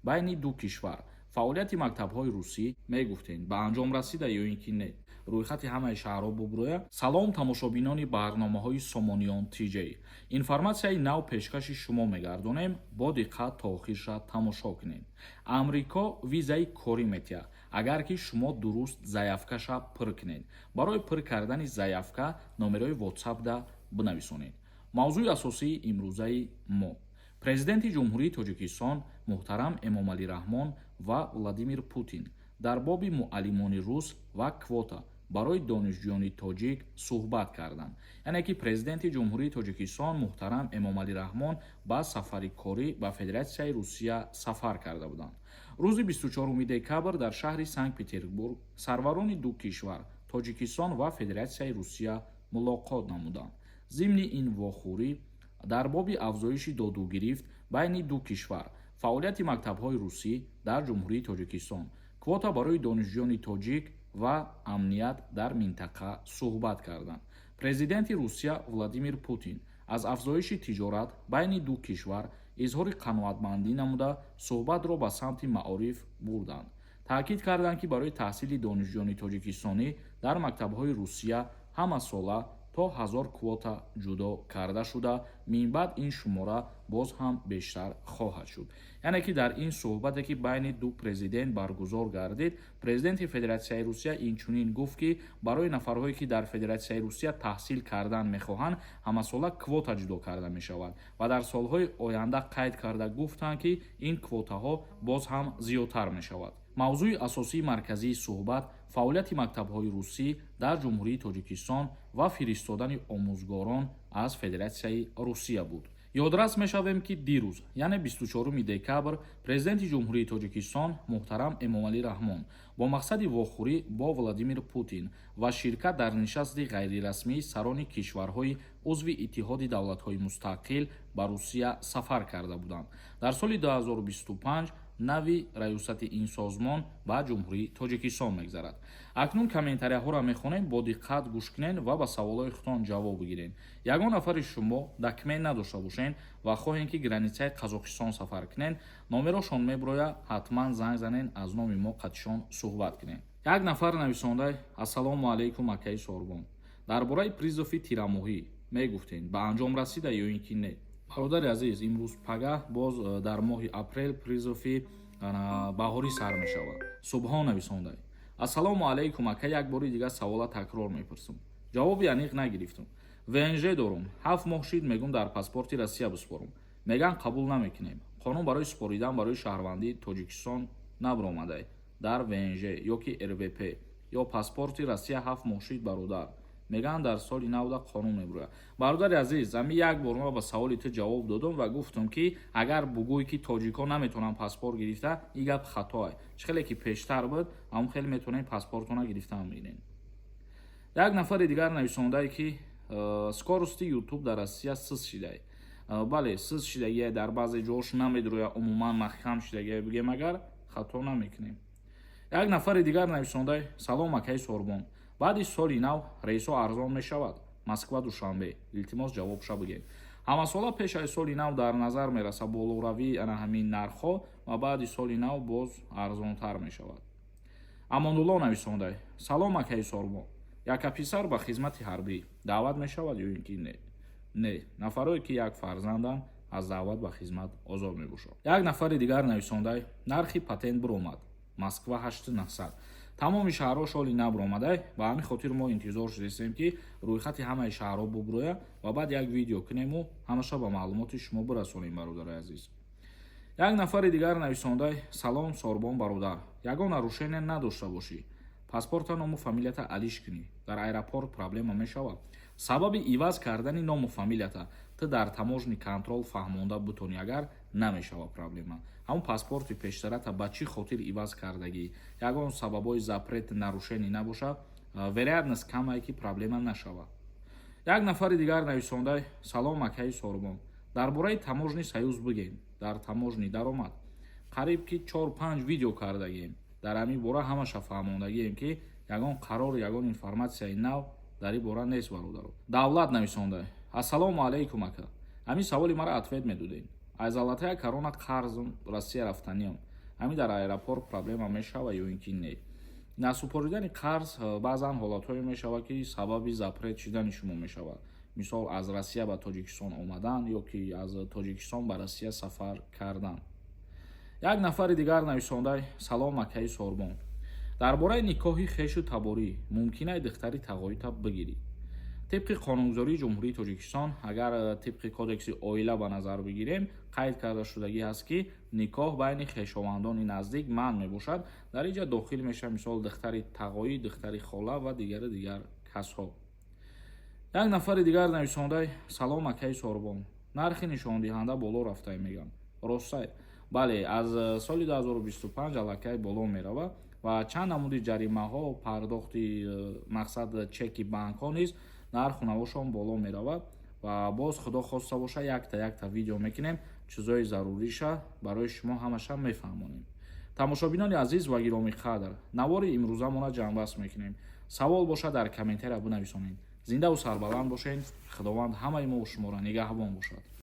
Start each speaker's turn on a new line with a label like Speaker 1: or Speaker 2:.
Speaker 1: Байни ду кишвар, фаъолияти мактабҳои русӣ мегуфтем, ба анҷом расида ё ин ки не? Рӯйхати ҳамаи шаҳрҳо бубурӯя. Салом, тамошобинони барномаҳои Сомониён ТЖ. Информатсияи нав пешкаши шумо мегардонем, бо диққат то охирша тамошо кунед. Амрико визаи корӣ метиҳад, агар ки шумо дуруст заявкаша пур кунед. Барои пур кардани заявка номерои WhatsApp-да бинависонед. Мавзӯи асосии имрӯзаи мо: Президенти Ҷумҳурии Тоҷикистон муҳтарам Эмомалӣ Раҳмон ва Владимир Путин дар боби муаллимони рус ва квота барои донишҷӯёни тоҷик суҳбат карданд. Яъне ки Президенти Ҷумҳурии Тоҷикистон муҳтарам Эмомалӣ Раҳмон ба сафари корӣ ба Федератсияи Русия сафар карда буданд. Рӯзи 24 декабр дар шаҳри Санкт Петербург сарварони ду кишвар, Тоҷикистон ва Федератсияи Русия, мулоқот намуданд. Зимни ин вохӯрӣ дар боби афзоиши додугирифт байни ду кишвар, фаъолияти мактабҳои русӣ дар Ҷумҳурии Тоҷикистон, квота барои донишҷӯёни тоҷик ва амният дар минтақа суҳбат карданд. Президенти Русия Владимир Путин аз афзоиши тиҷорат байни ду кишвар изҳори қаноатмандӣ намуда, суҳбатро ба самти маориф бурданд. Таъкид карданд, ки барои таҳсили донишҷӯёни тоҷикистонӣ дар мактабҳои Русия ҳамасола то 1000 квота ҷудо карда шуда, минбаъд ин шумора боз ҳам бештар хоҳад шуд. Яъне ки дар ин суҳбате, ки байни ду президент баргузор гардид, Президенти Федератсияи Русия инчунин гуфт, ки барои нафарҳое, ки дар Федератсияи Русия таҳсил кардан мехоҳанд, ҳамасола квота ҷудо карда мешавад ва дар солҳои оянда қайд карда гуфтанд, ки ин квотаҳо боз ҳам зиёдтар мешавад. Мавзӯи асосии марказии суҳбат фаъолияти мактабҳои русӣ дар Ҷумҳурии Тоҷикистон ва фиристодани омӯзгорон аз Федератсияи Русия буд. Ёдрас мешавем, ки дирӯз, яъне 24 декабр, Президенти Ҷумҳурии Тоҷикистон муҳтарам Эмомалӣ Раҳмон бо мақсади вохӯрӣ бо Владимир Путин ва ширкат дар нишасти ғайрирасмии сарони кишварҳои узви Иттиҳоди Давлатҳои Мустақил ба Русия сафар карда буданд. Дар соли 2025 нави раёсати ин созмон ба Ҷумҳурии Тоҷикистон мегзарад. Акнун комментарияҳоро мехонем, бо диққат гӯш кунед ва ба саволҳои худтон ҷавоб бигиред. Ягон нафари шумо документ надошта бошед ва хоҳем, ки границаи Қазоқистон сафар кунед, номерошон меброяд, ҳатман занг занед, аз номи мо қатишон суҳбат кунед. Як нафар нависонда: «Ассалому алайкум, акаи Сорбон, дар бораи призови тирамоҳӣ мегуфтем, ба анҷом расида ё ин ки не?» Бародари азиз, имрӯз пагаҳ боз дар моҳи апрел призови баҳорӣ сар мешавад. Субҳон нависонда: «Ассалому алайкум, ака, як бори дигар савола такрор мепурсам, ҷавоби аниқ нагирифтам. ВНЖ дорум, 7 моҳ шид, мегум дар паспорти Россия биспорум, меган қабул намекунем. Қонун барои супоридан барои шаҳрвандии Тоҷикистон набаромадай дар ВНЖ ё ки РВП ё паспорти Россия. 7 моҳ шид, бародар, мегӯянд дар соли навда қонун мебурад». Бародари азиз, ами як бор ма ба саволи ту ҷавоб додам ва гуфтам, ки агар бугӯй, ки тоҷикҳо наметавонанд паспорт гирифта, ин гап хатоае. Чӣ хеле ки пештар буд, ҳамон хеле метавонем паспортона гирифта мегирем. Як нафари дигар нависондае, ки скорости Ютуб дар Россия сис шидай. Бале, сис шидагия, дар баъзе ҷош намедроя, умуман маҳкам шидагия бигем агар, хато намекунем. Як нафари дигар нависондай: «Салом, акаи Сорбон, баъди соли нав рейсҳо арзон мешавад, Москва Душанбе? Илтимос, ҷавобша бигем». Ҳамасола пеш аз соли нав дар назар мераса болоравии ана ҳамин нархҳо ва баъди соли нав боз арзонтар мешавад. Амонулло нависондай: «Салом, акаи Сорбон, яка писар ба хизмати ҳарбӣ даъват мешавад ё ин ки не?» Не, нафарое ки як фарзанданд, аз даъват ба хизмат озод мебошад. Як нафари дигар нависондай: «Нархи патент биромад, Москва 8900?» Тамоми шаҳрҳо шоли набиромадай, ба ҳамин хотир мо интизор шудастем, ки рӯйхати ҳамаи шаҳрҳо буброя ва баъд як видео кунему ҳамаша ба маълумоти шумо бирасонем, бародари азиз. Як нафари дигар нависондай: «Салом, Сорбон бародар, ягон нарушение надошта бошӣ, паспорта ному фамилията алиш кунӣ, дар аэропорт проблема мешавад?» Сабаби иваз кардани ному фамилията ту дар таможенный контроль фаҳмонда бутонӣ агар, намешава проблема. Ҳамон паспорти пештарата ба чӣ хотир иваз кардагӣ, ягон сабабҳои запрет, нарушение набоша, вероятность камае, ки проблема нашавад. Як нафари дигар нависондай: «Салом, акаи Сорбон, дар бораи таможенный союз бигем, дар таможни даромад?» Қариб ки чор панҷ видео кардагием дар ҳамин бора, ҳамаша фаҳмондагием, ки ягон қарор, ягон информатсияи нав дар ин бора нест, бародаро. Давлат нависонда: «Ассалому алайкум, ака, ҳамин саволи маро ответ медодем. Аз Золотая Корона қарзм, Россия рафтаниям». Ҳамин дар аэропорт проблема мешава ё ин ки не? Насупоридани қарз баъзан ҳолатҳое мешавад, ки сабаби запрет шидани шумо мешавад, мисол, аз Россия ба Тоҷикистон омадан ё ки аз Тоҷикистон ба Россия сафар кардан. Як нафари дигар нависонда: «Салом, акаи Сорбон, дар бораи никоҳи хешу таборӣ мумкинай духтари тағоита бигирӣ?» Тибқи қонунгузории Ҷумҳурии Тоҷикистон, агар тибқи Кодекси оила ба назар бигирем, қайд карда шудагӣ ҳаст, ки никоҳ байни хешовандони наздик манъ мебошад. Дар ин ҷа дохил мешавад, мисол, духтари тағоӣ, духтари хола ва дигару дигар касҳо. Як нафари дигар нависонда: «Салом, акаи Сорбон, нархи нишондиҳанда боло рафтай мегам, ростай?» Бале, аз соли 2025 аллакай боло меравад ва чанд намуди ҷаримаҳо, пардохти мақсад, чеки банкҳо низ нарху навошон боло меравад. Ва боз, Худо хоста боша, якта якта видео мекунем, чизои заруриша барои шумо ҳамаша мефаҳмонем. Тамошобинони азиз ва гиромӣ қадр, навори имрӯзамона ҷамъбаст мекунем. Савол бошад, дар комментария бинависонед. Зиндаву сарбаланд бошед. Худованд ҳамаи мо шуморо нигаҳбон бошад.